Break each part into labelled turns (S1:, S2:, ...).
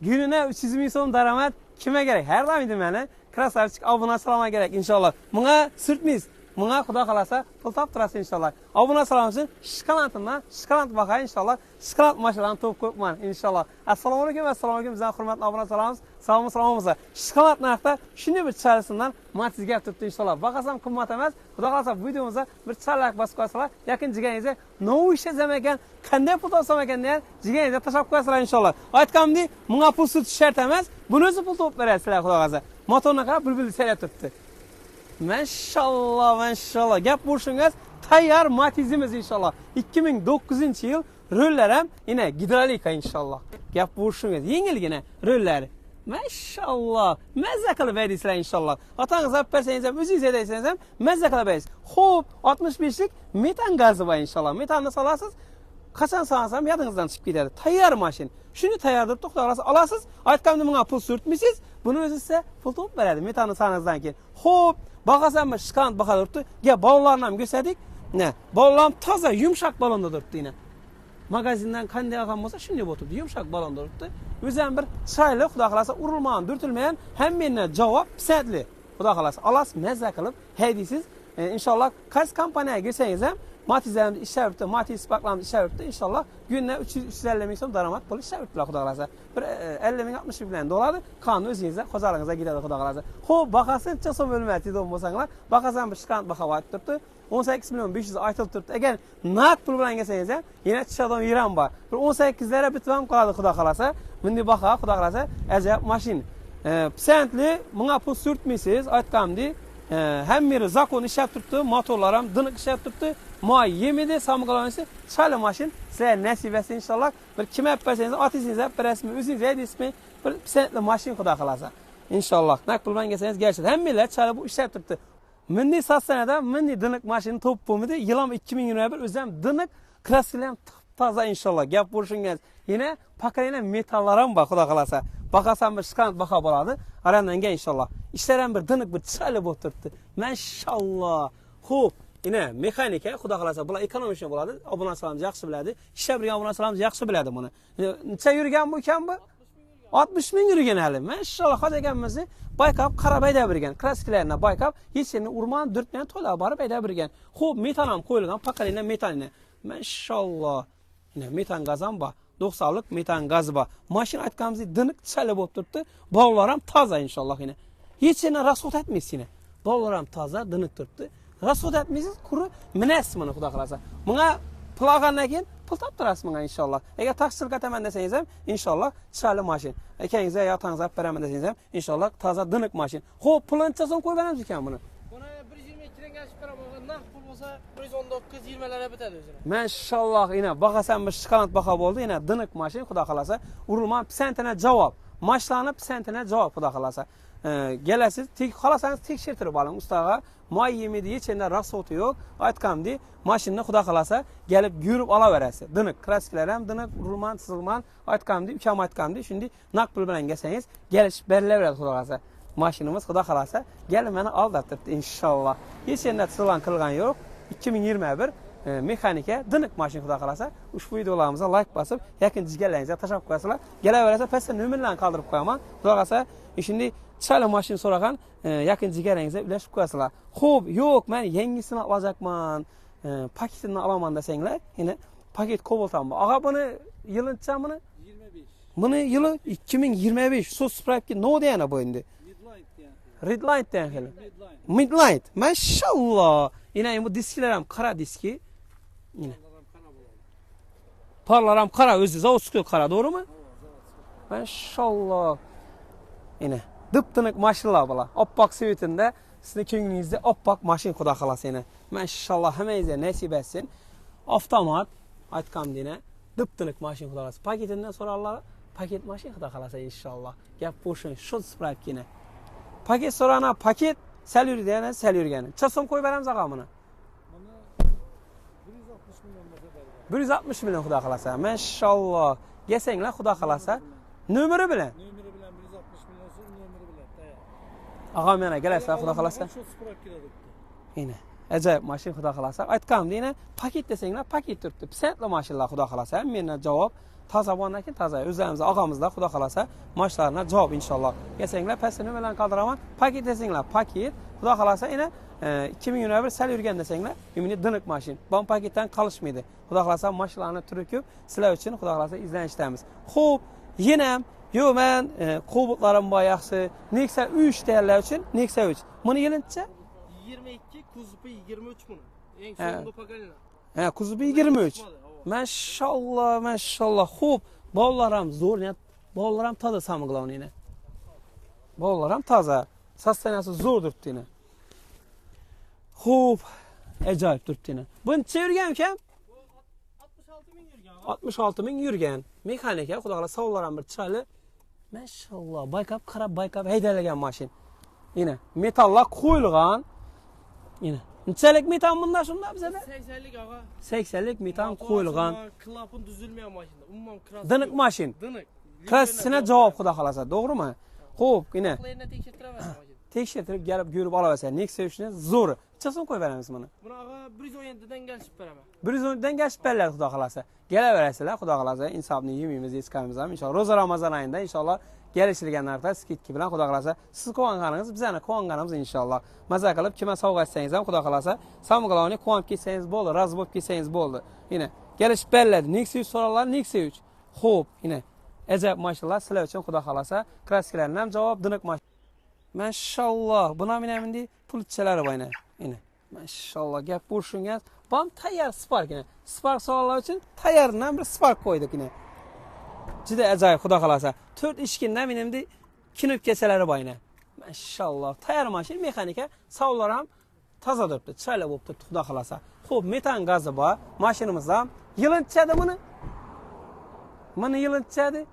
S1: Gününe 300 ming so'm daromad kimga kerak? Har doim meni красавчик obunachilarga kerak inshaalloh. Bunga surtmaysiz. Bunga xudo xolasa pul toptirasiz inshaalloh. Obunachilar uchun shikolatından shikolat baqay inshaalloh. Shikolat mashinalarni to'p qo'yibman inshaalloh. Assalomu alaykum, assalomu alaykum bizning hurmatli obunachilarimiz. Sog'mi, salomatmisiz? Shikolat narxda shunday bir chiroylisidan Matiz gap turibdi inshaalloh. Bahasi ham qimmat emas. Xudo xolasa videomizga bir chalak bosib qo'yasizlar. Yaqin jigaringizga nima ishlasam ekan, qanday pul topsam ekan degan jigaringizga tashlab qo'yasizlar inshaalloh. Aytganimdek, bunga pul surtish shart emas. Buni o'zi pul topib berasizlar xudo xolasa. Motorni qarab bulbul sayrab turibdi. Maşallah, maşallah. Gap bo'lishingaz tayyor Matizimiz inshaalloh. 2009-yil rullar ham yine gidrolika inshaalloh. Gap bo'lishingaz yengilgina rullari. Maşallah. Mazza qilib berdiysizlar inshaalloh. Otangiz olib bersangiz ham, o'zingiz haydaysangiz ham mazza qilib berasiz. Xo'p, 65lik metan gazi bor inshaalloh. Metanni solasiz, qachon solsangiz ham yodingizdan chiqib ketadi. Tayyor mashina. Shuni tayyor deb xudo xolasa olasiz. Aytganimda bunga pul surtmaysiz. Buni o'zi sizga pul topib beradi metanni solganingizdan keyin. Xo'p, bahasi ham shikant baho turibdi. Gap bolalarni ham ko'rsatik. Ne? Bolalar ham toza, yumshoq balonda turibdi yine. Magazindan qanday olgan bo'lsa shunday bo'lib turibdi. Yumshoq balonda turibdi. O'zi ham bir chiroyli, xudo xolasa urilmagan, dürtülmagan, hammadan javob pisandli. Xudo xolasa olasiz, mazza qilib haydaysiz. Inshaalloh qaysi kompaniyaga girsangiz ham Matizlarimiz ishlab turibdi, Matiz Sparklarimiz ishlab turibdi. Inshaalloh kunina 300-350 ming so'm daromad pul ishlab turibdilar xudo xolasa. Bir 50 ming 60 ming bilan bo'ladi. Qonni o'zingizga, xo'jaligingizga ketadi xudo xolasa. Xo'p, bahasi necha so'm bo'lmaydi deydigan bo'lsanglar, bahasi ham bir shikant baho aytib turibdi. 18 million 500 aytilib turibdi. Agar naqd pul bilan kelsangiz ham yana tushadigan yer ham bor. Bir 18 lira bitib ham qoladi xudo xolasa. Bunday baho xudo xolasa ajoyib mashina. Pisandli, bunga pul surtmaysiz, aytganimdek. Hamma yeri zakon ishlab turibdi, motorlar ham diniq ishlab turibdi. Moy yemaydi, samg'alanisi chiroyli mashina. Sizlar nasib etsin inshaalloh. Bir kim olib bersangiz, otingiz olib berasizmi, o'zingiz haydaysizmi? Bir pisandli mashina xudo xolasa. Inshaalloh. Naqd pul bilan kelsangiz kelishadi. Hammanglar chiroyli bu ishlab turibdi. Bunday sostanada bunday diniq mashina topib bo'lmaydi. Yil ham 2021 o'zi ham diniq, kraskalar ham toza inshaalloh. Gap bo'lishingiz. Yana pakalina metallar ham bor xudo xolasa. Bahasi ham bir shikant baho bo'ladi. Arandan inshaalloh. Ishlar ham bir diniq, bir chiroyli bo'lib turibdi. Mashalloh. Xo'p, yine mexanika xudo xolasa bular ekonomik bo'ladi. Obunachilarimiz yaxshi biladi. Ishlab yurgan obunachilarimiz yaxshi biladi buni. Necha yurgan bu ekan bu? 60 ming yurgan hali. Mashalloh, hoji akamizni bayqab qarab haydab bergan. Kraskalarni bayqab, hech yerini urman, dürtmagan, to'la borib haydab bergan. Xo'p, metan ham qo'yilgan, pakalina metanina. Mashalloh. Yine metan gaz ham bor. 90lik metan gazi bor. Mashina aytganimizdek diniq chiroyli bo'lib turibdi. Bolalar ham toza inshaalloh yine. Hech yerini rasxod etmaysiz yine. Bolalar ham toza, diniq turibdi. Rasxod etmaysiz, quri minasiz buni xudo xolasa. Bunga pul olgandan keyin pul toptirasiz bunga inshaalloh. Agar taksirga kataman desangiz ham inshaalloh chiroyli mashina. Akangizga yo otangizga olib beraman desangiz ham inshaalloh toza diniq mashina. Xo'p, pulini necha so'm qo'yib beramiz ekan buni?
S2: Buni 122 dan kelishib beraman. Naqd pul bo'lsa 119 20 lara bitadi o'zini.
S1: Mashalloh, ina bahasi ham bir shikolat baho bo'ldi. Ina diniq mashina xudo xolasa. Urilma pisandina javob. Mashinani pisandina javob xudo xolasa. Kelasiz, xolasangiz tekshirtirib oling ustaga. Moy yemaydi, hech qanday rasxodi yo'q. Aytganimdek, mashinani xudo xolasa kelib yurib olaverasiz. Diniq, kraskalar ham diniq, urilman, chizilman. Aytganimdek, ukam aytganimdek, shunday naqd pul bilan kelsangiz, kelishib berilaveradi xudo xolasa. Mashinamiz xudo xolasa kelib meni aldab turibdi inshaalloh. Hech qanday chizilgan qilgan yo'q. 2021 mexanika diniq mashina xudo xolasa. Ushbu videolarimizga like bosib, yaqin jigarlaringizga tashlab qo'yasizlar. Kelaversa pastda nomerlarni qoldirib qo'yaman. Xudo xolasa shunday chiroyli mashina so'ragan yaqin jigaringizga ulashib qo'yasizlar. Xo'p, yo'q, men yangisini olacakman, paketini olaman desanglar, yine paket Cobalt ham bor. Og'a, buni yili necha buni?
S2: 25.
S1: Buni yili 2025. Sos spravki nima degani bu endi?
S2: Midline degan.
S1: Redline degan xili.
S2: Midline.
S1: Midline. Mashalloh. Yine bu disklar ham qora diski. Yine.
S2: Parlar ham qara bo'ladi.
S1: Parlar ham qora, o'zi zavodskiy qora, to'g'rimi? Mashalloh. Yine dip-tiniq mashinalar bular. Oppoq svetinde sizni ko'nglingizda oppoq mashina xudo xolasa yine. Mashalloh, hammangizga nasib etsin. Avtomat aytganimdek, dip-tiniq mashina xudo xolasa. Paketidan so'rarlar, paket mashina xudo xolasa inshaalloh. Gap bo'shing, shu spravkini. Paket so'rana paket sal yurgani, sal yurgani. Necha so'm qo'yib beramiz ag'a buni?
S2: Buni 160 million bo'lsa beradi.
S1: 160 million xudo xolasa. Mashalloh. Kelsanglar xudo xolasa nomeri bilan.
S2: Nomeri bilan 160 million so'm nomeri bilan tayyor.
S1: Ag'am yana kelasizlar xudo xolasa.
S2: Shu spravkida turibdi.
S1: Yine. Ajoyib mashina xudo xolasa. Aytganimdek, yana paket desanglar, paket turibdi. Pisandli mashinalar xudo xolasa. Mendan javob toza bo'lgandan keyin toza. O'zimiz og'amizlar xudo xolasa mashinalarga javob inshaalloh. Kelsanglar pastini bilan qoldiraman. Paket desanglar, paket. Xudo xolasa yana 2021 sal yurgan desanglar, imini diniq mashina. Bu paketdan qolishmaydi. Xudo xolasa mashinalarni turi ko'p, sizlar uchun xudo xolasa izlanishdamiz. Xo'p, yana ham yo'q men Cobaltlarim bor yaxshi. Nexia 3 deganlar uchun Nexia 3. Buni yilingcha
S2: 22, kuzupi 23 buni. Eng so'nggi pokoleniya.
S1: Ha, kuzupi 23. Maşallah, maşallah. Xo'p, bolalar ham zo'r, bolalar ham toza samig'lovni. Bolalar ham toza. Sostaniyasi zo'r turibdi yana. Xo'p, ajoyib turibdi yana. Buni necha yurgan ukam?
S2: 66 ming yurgan.
S1: 66 ming yurgan. Mexanika, xudo xohlasa savollar ham bir chiroyli. Maşallah, bayqab qarab, bayqab haydalgan mashina. Yine metallar qo'yilgan. Yine. Nechalik metan bunda shunda bizada?
S2: 80lik ağa.
S1: 80lik metan qo'yilgan.
S2: Klapon tuzilmagan mashina. Umuman kraska.
S1: Diniq mashina.
S2: Diniq.
S1: Kraskasina javob xudo xolasa, to'g'rimi? Xo'p, yine.
S2: Tekshirtiraman mashina.
S1: Tekshirtirib kelib ko'rib olaversan. Nexia 3 ni zo'ri. Necha so'm qo'yib beramiz buni?
S2: Buni ağa 117 dan kelishib beraman.
S1: 117 dan kelishib beriladi xudo xolasa. Kelaverasizlar xudo xolasa, insofni yemaymiz, eskamiz ham inshaalloh. Ro'za Ramazon oyida inshaalloh kelishilgan narxda skidka bilan xudo xolasa siz quvonganingiz bizani quvonganimiz inshaalloh. Maza qilib kimga sovg'a etsangiz ham xudo xolasa samg'iloni quvonib ketsangiz bo'ldi, rozi bo'lib ketsangiz bo'ldi. Yine kelishib beriladi. Nexia 3 so'rallar, Nexia 3. Xo'p, yine ajoyib mashinalar sizlar uchun xudo xolasa. Kraskalardan ham javob diniq mashina. Maşallah, buna minamindi pulchalari bor yine. Maşallah, gap bo'lishunga bu ham tayyor Spark yine. Spark so'rallar uchun tayyordan bir Spark qo'ydik yine. Juda ajoyib xudo xolasa. 4 ishkindan menimdi knopkachalari bor yine. Maşallah, tayyor mashina, mexanika, savollar ham toza turibdi, chiroyli bo'lib turibdi xudo xolasa. Xo'p, metan gazi bor mashinamizda ham. Yilini buni? Buni yilini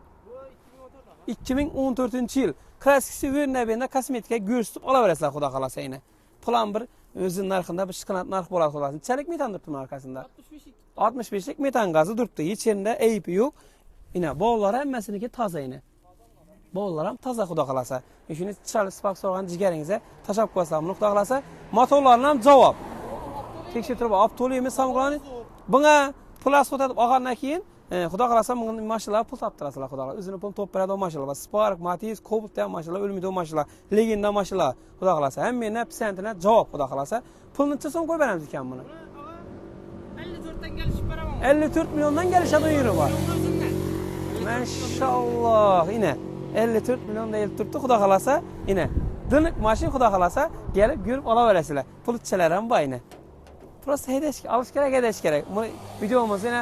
S1: 2014-yil. Klassik o'rnabenda kosmetika ko'rsatib olaverasizlar xudo xolasa yine. Plan bir o'zi narxida bir shikolat narx bo'ladi xudo xolasa. Nechalik metan turibdi orqasida? 65lik metan gazi turibdi. Hech yerda aybi yo'q. Yine bolalar hammasiniki toza yine. Bolalar ham toza xudo xolasa. Shuni chiroyli Spark so'rgan jigaringizga tashlab qo'yasizlar buni xudo xolasa. Motorlarni ham javob. Tekshirtirib avto'limiz samg'iloni. Bunga pul asxotib olgandan keyin xudo xolasa bunga mashinalar pul toptirasizlar xudo xolasa. O'zini pulini topib beradi mashinalar. Spark, Matiz, Cobalt ham mashinalar, o'lmaydi mashinalar, legenda mashinalar xudo xolasa. Hammani pisandina javob xudo xolasa. Pulni necha so'm qo'yib beramiz ekan buni?
S2: 54 dan kelishib beraman.
S1: 54 milliondan kelishadi yeri bor. Maşallah, yine 54 milyon deyilib turibdi xudo xolasa. Yine diniq mashina xudo xolasa kelib ko'rib olaverasizlar. Pulchalar ham bor yine. Prosta haydash, olish kerak, haydash kerak. Buni videomizni yana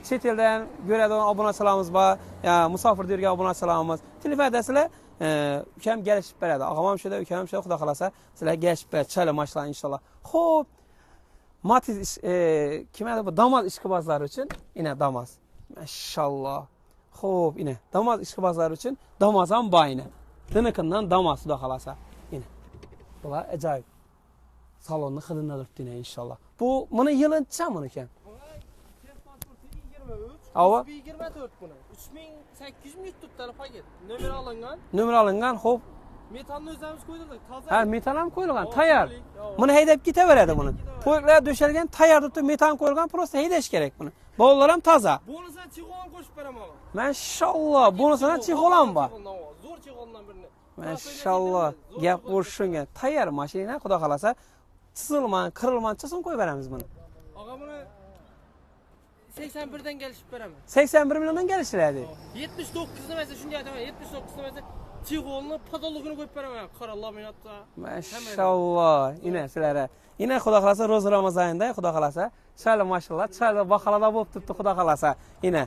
S1: chet eldan ko'radigan obunachilarimiz bor, ya musofirda yurgan obunachilarimiz. Telefon edasizlar, ukam kelishib beradi. Og'am ham shuda, ukam ham shuda xudo xolasa sizlarga kelishib beradi. Chiroyli mashinalar inshaalloh. Xo'p, Matiz kim edi bu? Damas ishqibozlari uchun yine Damas. Maşallah. Xo'p, yine Damas ishqibozlari uchun Damas ham bor yine. Diniqindan Damas xudo xolasa. Yine. Bular ajoyib. Salonni hidini turibdi yine inshaalloh. Bu buni yili necha buni ekan?
S2: 23,
S1: Ava.
S2: 24 buni. 3800 mi yutibdi paket. Nomer olingan.
S1: Nomer olingan, xo'p.
S2: Metanni o'zimiz qo'ydirdik, toza.
S1: Ha, metan ham qo'yilgan, tayyor. Buni haydab ketaveradi buni. Poylar to'shalgan, tayyor turibdi, metan qo'yilgan, prosta haydash kerak buni. Bolalar ham toza.
S2: Bonusdan chexol qo'shib beraman.
S1: Maşallah, bonusdan chexol ham bor.
S2: Zo'r chexoldan birini.
S1: Maşallah, gap urishunga tayyor mashina xudo xolasa. Chizilman, qirilman, necha so'm qo'yib beramiz buni?
S2: Og'a buni 81 dan kelishib beraman.
S1: 81 milliondan kelishiladi.
S2: 79 nimasi shunday aytaman, 79 nimasi chexolni podologini qo'yib beraman. Qora laminatda.
S1: Maşallah, yine sizlarga. Yine xudo xolasa ro'za Ramazon oyida xudo xolasa chiroyli mashinalar, chiroyli baholarda bo'lib turibdi xudo xolasa. Yine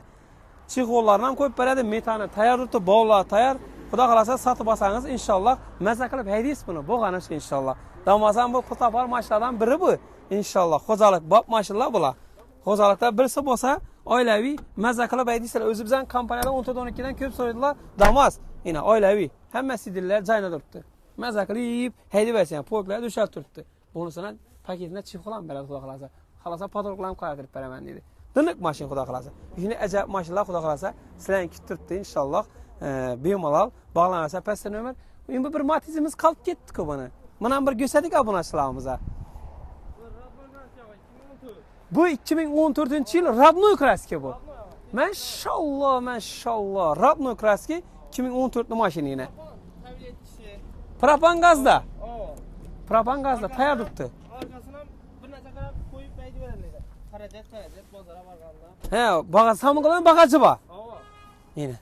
S1: chexollarni ham qo'yib beradi, metani tayyor turibdi, bolalar tayyor. Xudo xolasa sotib olsangiz inshaalloh maza qilib haydaysiz buni. Bo'lg'ani shu inshaalloh. Damas ham bu pul topar mashinalardan biri bu inshaalloh. Xo'jalik bop mashinalar bular. Xo'jalikda birisi bo'lsa, oilaviy maza qilib haydaysizlar. O'zi bizning kompaniyadan 14-12 dan ko'p so'raydilar. Damas yine oilaviy. Hamma sidillar joyida turibdi. Maza qilib haydayversan, polklar to'shab turibdi. Bunisini paketini chexol ham beradi xudo xolasa. Xolasa podologlar ham qo'yib beraman dedi. Diniq mashina xudo xolasa. Shuni ajoyib mashinalar xudo xolasa sizlarni kutib turibdi inshaalloh. Bemalol bog'lansa pastda nomer. Endi bir Matizimiz qolib ketdi-ku buni. Mana bir ko'rsatik obunachilarimizga. Bu 2014-yil родной краски bu. Maşalloh, maşalloh. Родной краски 2014 mashina yine. Propan gazda. Propan gazda tayyor turibdi.
S2: Arkasına bir neçə qarab qoyub bəydi verərlər. Xarajat bozora borganda.
S1: He, bağa samı bagajı var. Yine.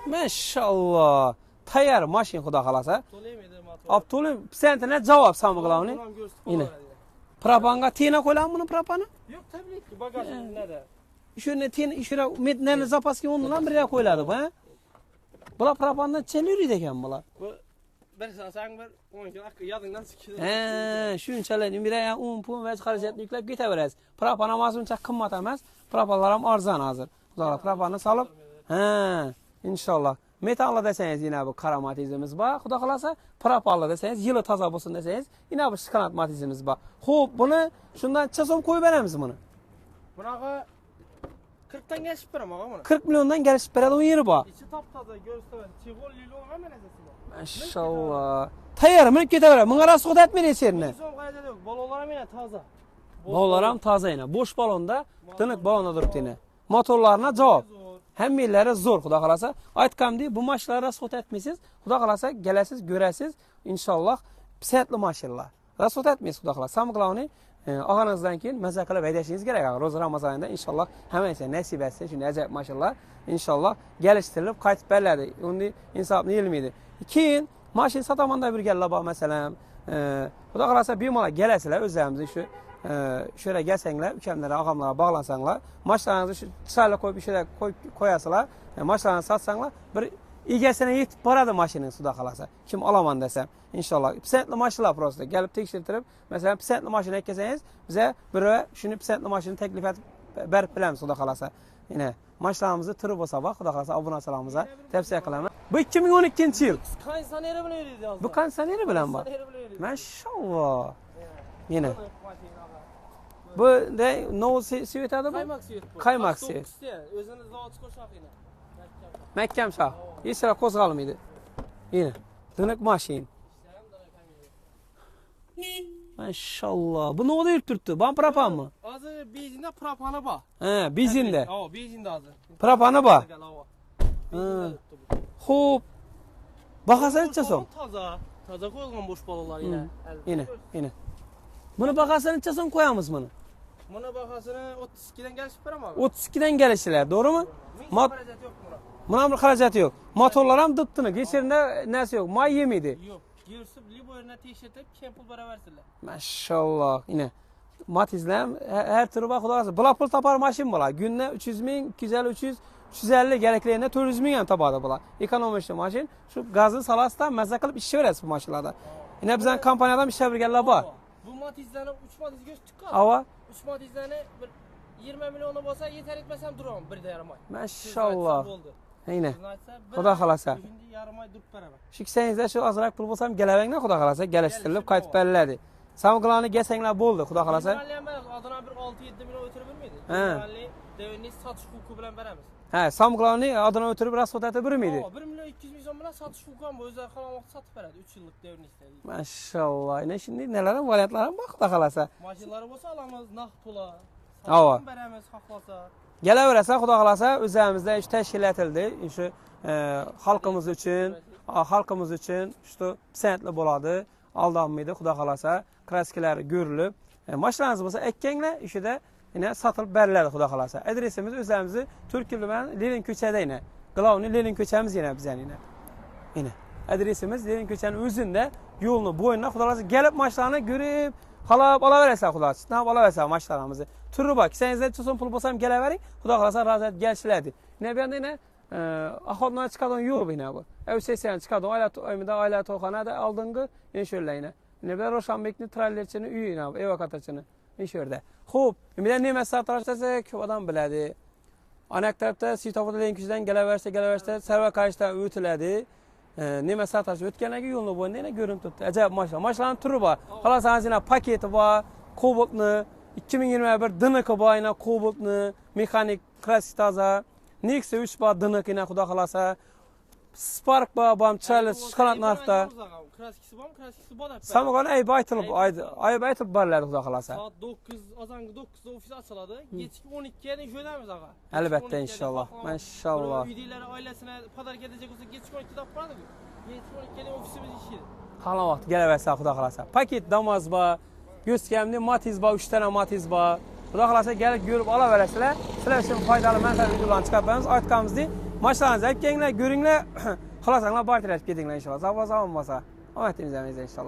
S1: Maşalloh. Tayyor mashina xudo xolasa. Abdulim pisantine javob samı qilawni. Yine. Propanga tena qo'yilami buni propani?
S2: Yo'q, tabiiyki bagajida.
S1: Shuni tena shura metnani zapaska o'rnidan bir yerga qo'yiladi bu, ha? Bular propandan cheliydi ekan bular.
S2: Bu bir salsang bir 10 kilo yodingdan chiqadi.
S1: He, shunchalar bir ham 10 pul va xarajatni yuklab ketaverasiz. Propan ham uncha qimmat emas, propanlar ham arzon hozir. Xudo propanni solib, ha, inshaalloh. Metalla desangiz yine bu qara matizimiz bor. Xudo xolasa, propanla desangiz, yili toza bo'lsin desangiz, yine bu shokolad matizimiz bor. Xo'p, buni shundan necha so'm qo'yib beramiz buni?
S2: Bunaqa 40 dan kelishib beraman og'a buni.
S1: 40 milliondan kelishib beradi, u yeri bor.
S2: Ichi top-toza, ko'rsataman. Chig'ol lilon hamma narsasi bor.
S1: Maşalloh. Tayyor, minib ketaveradi. Bunga rasxod etmaydi hech yerini.
S2: So'm xarajat yo'q. Balonlar ham yana toza.
S1: Balonlar ham toza yana. Bo'sh balonda, tiniq balonda turibdi yana. Motorlarına javob. Hammalari zo'r, xudo xolasa. Aytganimdek, bu mashinalarni rasxod etmaysiz. Xudo xolasa, kelasiz, ko'rasiz. Inshaalloh pisantli mashinalar. Rasxod etmaysiz, xudo xolasa. Samqlovni og'aningizdan keyin maza qilib haydashingiz kerak. Ro'za Ramazon oyida inshaalloh hammasi nasib etsin. Shunday ajoyib mashinalar inshaalloh kelishtirilib qaytib beriladi. Uni insofni yilmaydi. Keyin mashina sotaman deb yurganlar bor masalan. Xudo xolasa bemalol kelasizlar, o'zlarimizni shu shu yerga kelsanglar, ukamlar, og'amlar bog'lansanglar, mashinalarni shu chiroyli qo'yib shu yerga qo'yasizlar, mashinalarni sotsanglar, bir egasina yetib boradi mashinangiz, xudo xolasa. Kim olaman desam, inshaalloh. Pisantli mashinalar prosta kelib tekshirtirib, masalan, pisantli mashina kelsangiz, biza birov shuni pisantli mashina taklif etib berib bilamiz, xudo xolasa. Yine mashinalarimizni turi bo'lsa bor, xudo xolasa obunachilarimizga tavsiya qilaman. Bu 2012-yil.
S2: Konditsioneri bilan yuradi hozir.
S1: Bu konditsioneri bilan bor. Mashalloh. Yine. Bu ne no svetadi bu?
S2: Kaymak svet bu.
S1: Kaymak svet.
S2: O'zini zavod qo'shoq yine.
S1: Mahkam shoh. Hech narsa qo'zg'almaydi. Yine. Tiniq mashin. Maşalloh. Bu nima yurib turibdi? Bu propanmi?
S2: Hozir benzinda propanı bor.
S1: Ha, benzinda.
S2: Ha, benzinda hozir.
S1: Propanı bor. Ha. Xo'p. Bahasi necha so'm?
S2: Toza. Toza qo'yilgan bo'sh balonlar yine.
S1: Yine, yine. Buni bahasini necha so'm qo'yamiz buni?
S2: Buni bahasini 32 dan kelishib beraman.
S1: 32 dan kelishiladi, to'g'rimi?
S2: Xarajat yo'q buni.
S1: Buni ham xarajati yo'q. Motorlar ham dip-tiniq, hech yerda narsa yo'q, may yemaydi.
S2: Yo'q. Yurib, liboyini tekshirib, keyin pul beraversizlar.
S1: Mashalloh. Yine Matizlar ham har turi bor, xudo xolasa. Bular pul topar mashin bular. Kunda 300 ming, 250, 300, 350 kerakligini 400 ming ham topadi bular. Ekonomik mashin. Shu gazni solasizda maza qilib ishlaverasiz bu mashinalarda. Yine bizning kompaniyadan ishlab berganlar bor.
S2: Bu Matizlarni 3 Matizga tutdik.
S1: Ava.
S2: 3 Matizlarni bir 20 millioni bo'lsa, yetar etmasam duraman 1,5 oy.
S1: Mashalloh. Yine. Xudo xolasa.
S2: Yarim oy durib beraman.
S1: Shu kisangizda shu ozroq pul bo'lsa ham kelavanglar, xudo xolasa, kelishtirilib qaytib beriladi. Samqlarni kelsanglar bo'ldi, xudo xolasa.
S2: Adına bir 6-7 million o'tirib bermaydi. Generalli devni sotish huquqi bilan beramiz.
S1: Ha, samqlarni adına o'tirib rasxod etib bermaydi.
S2: 1 million 200 ming so'm bilan sotish huquqi ham o'zlari xohlagan vaqt sotib beradi 3 yillik devrni istaydi.
S1: Mashalloh. Endi shunday nelar ham variantlar ham bor, xudo xolasa.
S2: Mashinalari bo'lsa olamiz naqd pula.
S1: Ava.
S2: Beramiz xohlasa.
S1: Kelaverasa, xudo xolasa, o'zimizda ish tashkil etildi. Shu xalqimiz uchun, xalqimiz uchun shu pisandli bo'ladi. Aldanmaydi, xudo xolasa. Kraskalar ko'rilib, mashinangiz bo'lsa ekkanglar, ishida yine sotilib beriladi, xudo xolasa. Adresimiz o'zimizni Turkul bilan Lenin ko'chada yine. Glavniy Lenin ko'chamiz yine bizning yine. Yine adresimiz Lenin ko'chaning o'zida, yo'lni bo'yida, xudo xolasa kelib mashinani ko'rib, xalab olaverasizlar, xudo xolasa. Sinab olaverasizlar mashinalarimizni. Turi bor. Kisangizda necha so'm pul bo'lsa ham kelavering, xudo xolasa rozi kelishiladi. Yine bu yerda yine Axoddan chiqadigan yo'l bu yine bu. Ev chiqadi, oila to'ymida, oila to'yxonada oldingi yine shu yerlar yine. Yine bu Roshanbekning trallerchini uyi yine bu, evakuatorchini shu yerda. Xo'p, endi nima sartarosh ko'p odam biladi. Anak tarafda Svetoforda Lenin ko'chadan kelaversa, Sarvar qarishdan o'tiladi. Nima sartarosh o'tgandan keyin yo'lni bo'yida yana ko'rinib turibdi. Ajoyib mashina. Mashinaning turi bor. Xohlasangiz yana paketi bor, Cobaltni 2021 DNK bor, yana Cobaltni mexanik klassik toza. Nexia 3 bor, DNK yana xudo xolasa. Spark bor, bu ham chiroyli chiqaradi narxda.
S2: Kraskisi bormi? Kraskisi bor deb.
S1: Samogon ayb aytilib, ayb aytib beriladi xudo xolasa.
S2: Soat 9, azongi 9da ofis ochiladi. Kechki 12ga jo'naymiz ag'a.
S1: Albatta inshaalloh. Mashalloh.
S2: Uydagilar oilasine podarka edecek olsa kechki 12da olib boradi. Kechki 12da ofisimiz ishlaydi.
S1: Qalan vaqt kelaversa xudo xolasa. Paket Damas bor, Göstərimli Matiz bor, 3 dənə Matiz bor. Xudo xolasa gəlib görüb ala verəsilər. Sizlər üçün faydalı mənfəətli videolarını çıxartmamız, aytqanımızdır. Maşlarınızı alıp gəlinglər, görünglər, xolasanglar barter edib gedinglər inşallah. Sağ olun, olmasa. Omad tilaymiz inşallah.